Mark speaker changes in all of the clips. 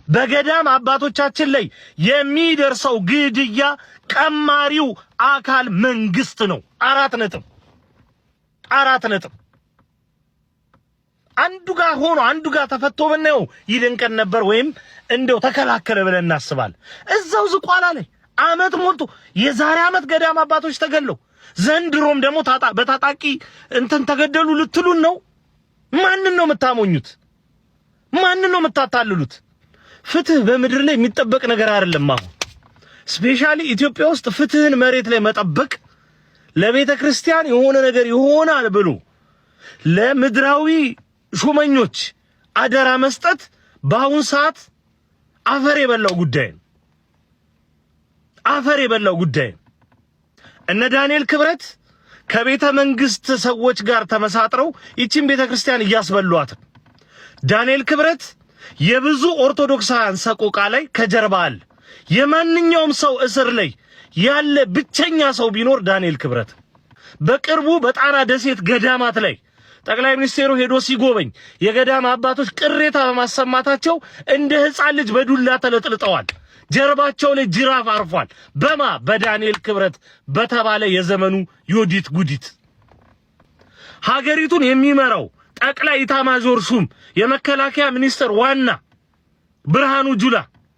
Speaker 1: በገዳም አባቶቻችን ላይ የሚደርሰው ግድያ ቀማሪው አካል መንግስት ነው። 4 ነጥብ። 4 ነጥብ። አንዱ ጋር ሆኖ አንዱ ጋር ተፈቶ ብናየው ይደንቀን ነበር፣ ወይም እንደው ተከላከለ ብለን እናስባለን። እዛው ዝቋላ ላይ አመት ሞልቶ የዛሬ አመት ገዳም አባቶች ተገለው ዘንድሮም ደግሞ በታጣቂ እንትን ተገደሉ ልትሉን ነው? ማንን ነው የምታሞኙት? ማንን ነው የምታታልሉት? ፍትህ በምድር ላይ የሚጠበቅ ነገር አይደለም። አሁን specially ኢትዮጵያ ውስጥ ፍትህን መሬት ላይ መጠበቅ፣ ለቤተ ክርስቲያን የሆነ ነገር ይሆናል ብሎ ለምድራዊ ሹመኞች አደራ መስጠት በአሁን ሰዓት አፈር የበላው ጉዳይ ነው። አፈር የበላው ጉዳይ ነው። እነ ዳንኤል ክብረት ከቤተ መንግስት ሰዎች ጋር ተመሳጥረው ይቺን ቤተ ክርስቲያን እያስበሏት። ዳንኤል ክብረት የብዙ ኦርቶዶክሳውያን ሰቆቃ ላይ ከጀርባ አለ። የማንኛውም ሰው እስር ላይ ያለ ብቸኛ ሰው ቢኖር ዳንኤል ክብረት። በቅርቡ በጣና ደሴት ገዳማት ላይ ጠቅላይ ሚኒስቴሩ ሄዶ ሲጎበኝ የገዳም አባቶች ቅሬታ በማሰማታቸው እንደ ሕፃን ልጅ በዱላ ተለጥልጠዋል። ጀርባቸው ላይ ጅራፍ አርፏል። በዳንኤል ክብረት በተባለ የዘመኑ ዮዲት ጉዲት። ሀገሪቱን የሚመራው ጠቅላይ ኢታማዦር ሹም፣ የመከላከያ ሚኒስትር ዋና ብርሃኑ ጁላ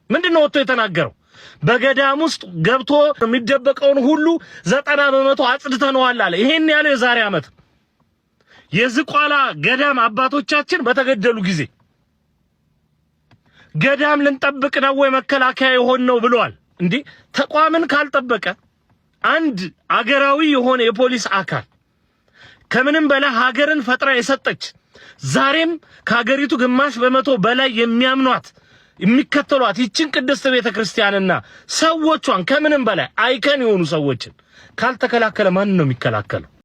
Speaker 1: ምንድነው ወጥቶ የተናገረው? በገዳም ውስጥ ገብቶ የሚደበቀውን ሁሉ 90% አጽድተነዋል አለ። ይሄን ያለው የዛሬ ዓመት የዝቋላ ገዳም አባቶቻችን በተገደሉ ጊዜ ገዳም ልንጠብቅ ነው ወይ መከላከያ የሆን ነው ብለዋል። እንዴ፣ ተቋምን ካልጠበቀ አንድ አገራዊ የሆነ የፖሊስ አካል፣ ከምንም በላይ ሀገርን ፈጥራ የሰጠች፣ ዛሬም ከሀገሪቱ 0.5% በላይ የሚያምኗት፣ የሚከተሏት ይችን ቅድስት ቤተ ክርስቲያንና ሰዎቿን፣ ከምንም በላይ icon የሆኑ ሰዎችን ካልተከላከለ ማን ነው የሚከላከለው?